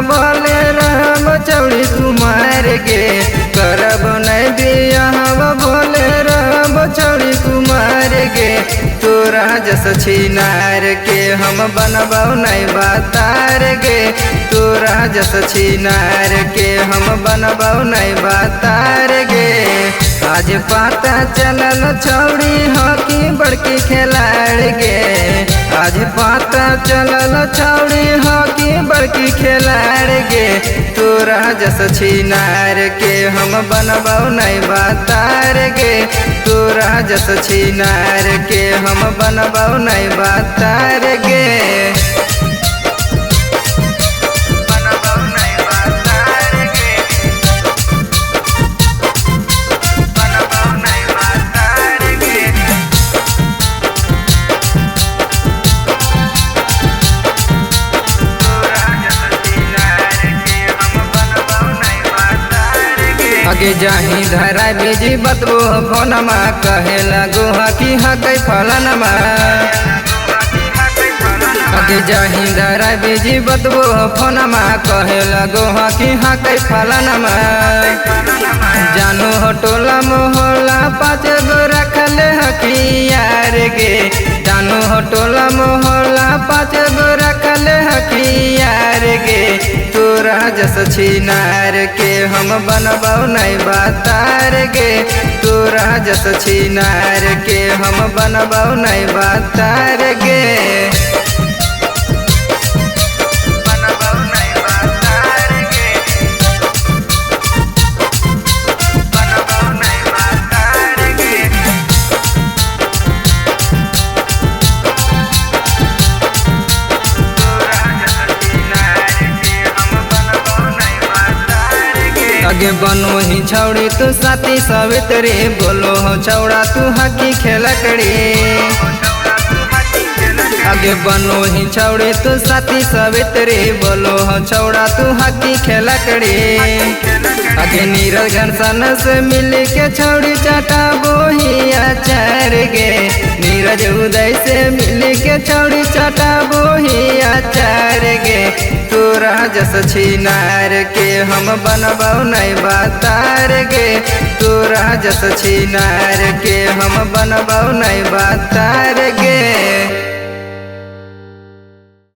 बोले रहब छौड़ी कुमार गे, करब नहीं बियाह बोले रहब छौड़ी कुमार गे। तोरा जस छिनार के हम बनबौ नहीं बातार गे, तोरा जस छिनार के हम बनबौ नहीं बातार गे। आज पता चलल छौड़ी हॉकी बड़की खेलाड़ गे, आज पता चलल छौड़ी हॉकी बड़की खेलाड़ गे। तोरा जस छिनार के हम बनबौ नहीं बातार गे, तोरा जस छिनार के हम बनबौ नहीं बातार गे। बनबौ नहीं बातार गे, बनबौ नहीं बातार गे। तोरा जस छिनार के हम बनबौ नहीं बातार गे। आगे जाही धरा बीजी बतबो फोनमा, कहे लगो हकी हकै फलनमा। आगे जाही धरा बीजी बतबो फोनमा, कहे लगो हकी हकै फलनमा। जानो हो टोला मोहल्ला पाँच गो रखल हकी यार गे, जानो हो टोला मोहल्ला पाँच गो रखल हकी यार गे। तोरा जस छिनार के हम बनबौ नहीं बातार गे, तोरा जस छिनार के हम बनबौ नहीं बातार गे। बनबौ नहीं बातार गे, बनबौ नहीं बातार गे। तोरा जस छिनार के हम बनबौ नहीं बातार गे। आगे बनो ही छौड़ी तू साथी सवित्री, बोलो हो छौड़ा तू हकी खेलकड़ी। आगे बनो ही छौड़ी तू साथी सवित्री, बोलो हो छौड़ा तू हकी खेलकड़ी। आगे नीरज घनसन से मिल के छौड़ी चाटा बोही अचार गे, नीरज उदय से मिल के छौड़ी चाटा बोही अचार गे। तोरा जस छिनार के हम बनबौ नहीं बातार गे, तोरा जस छिनार के हम बनबौ नहीं बातार गे।